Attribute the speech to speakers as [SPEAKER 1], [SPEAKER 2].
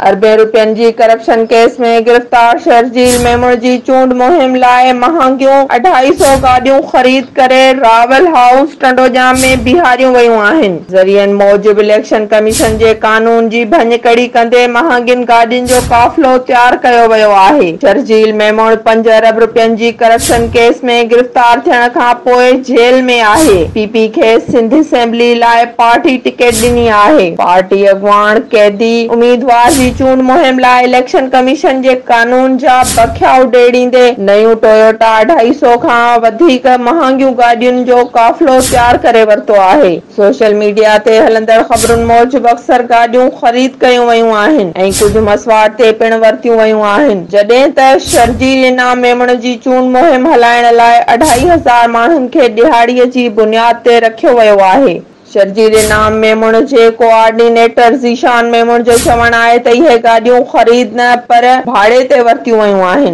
[SPEAKER 1] اربين روپين جي ڪرپشن ڪيس ۾ گرفتار شرجيل ميمڻ جي چونڊ مهم لاء مهانگيون اڍائي سئو گاڏيون خريد ڪري راول هائوس ٽنڊوڄام ۾ بيهاريون ويون آهن. ذريعن موجب اليڪشن ڪميشن جي قانون جي ڀڃڪڙي ڪندي مهانگين گاڏين جو قافلو تيار ڪيو ويو آهي. شرجيل ميمڻ پنج ارب روپين جي ڪرپشن ڪيس ۾ گرفتار ٿيڻ کان پوء جيل ۾ آهي. پي پي کيس سنڌ اسيمبلي لاء پارٽي ٽڪيٽ ڏني آهي. پارٽي اڳواڻ قيدي اميدوار جي چونڊ مهم لاء اليڪشن ڪميشن جي قانون جا بکيا اڊيڙيندي نيون ٽويوٽا اڍائي سئو کان وڌيڪ مهانگيون گاڏين جو قافلو تيار ڪري ورتو آهي. سوشل ميڊيا تي هلندڙ خبرن موجب اڪثر گاڏيون خريد ڪيون ويون آهن ۽ ڪجهه مسواڙ تي پڻ ورتيون ويون آهن جڏهن ته شرجيل انعام ميمڻ جي چونڊ مهم هلائڻ لاء اڍائي هزار ماڻهن کي ڏهاڙي جي بنياد تي رکيو ويو آهي. شرجيل انعام ميمڻ جي ڪوآرڊينيٽر ذيشان ميمڻ جو چوڻ آهي ته اهي گاڏيون خريد نه پر ڀاڙي تي ورتيون ويون آهن.